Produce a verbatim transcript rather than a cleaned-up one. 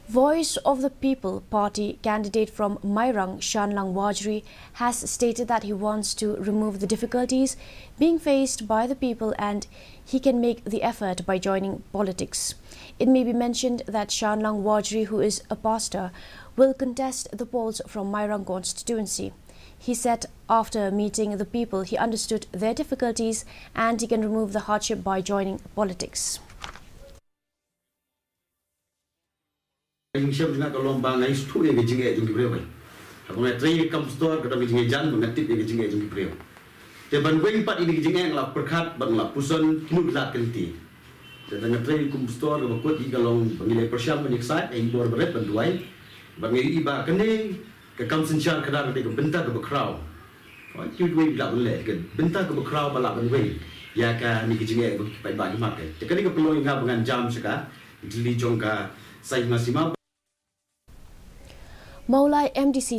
Voice of the People Party candidate from Mairang, Shanlang Wajri, has stated that he wants to remove the difficulties being faced by the people and he can make the effort by joining politics. It may be mentioned that Shanlang Wajri, who is a pastor, will contest the polls from Mairang constituency. He said after meeting the people, he understood their difficulties and he can remove the hardship by joining politics. Ïing shem jingeh ka long ba nga ïohsngew ïa ka jingeh jong ki briew. Haba nga trei ïa ka kam store ka dang ka jingeh jan ba nga tip ïa ka jingeh jong ki briew. Te ban weng pat ïa ka jingeh nga la pyrkhat bad nga la pyrshang kino ki lad ka lynti. Te da nga trei kum store kaba kut ïa ka long ba ngi leh pyrshang ban ïa ksai ïa bor baret ban duwai. Bad nga ïohi ba kane ka kam synshar khadar ka dei ka bynta kaba khraw. Oi, ki wei lah ban leh ka bynta kaba khraw ba lah ban wei ïa kane ka jingeh ba ki paidbah ki market. Te kane ka pynlong ïa nga ba ngan jam sha ka jylli jong ka Saiñ Masima. Mawlai M D C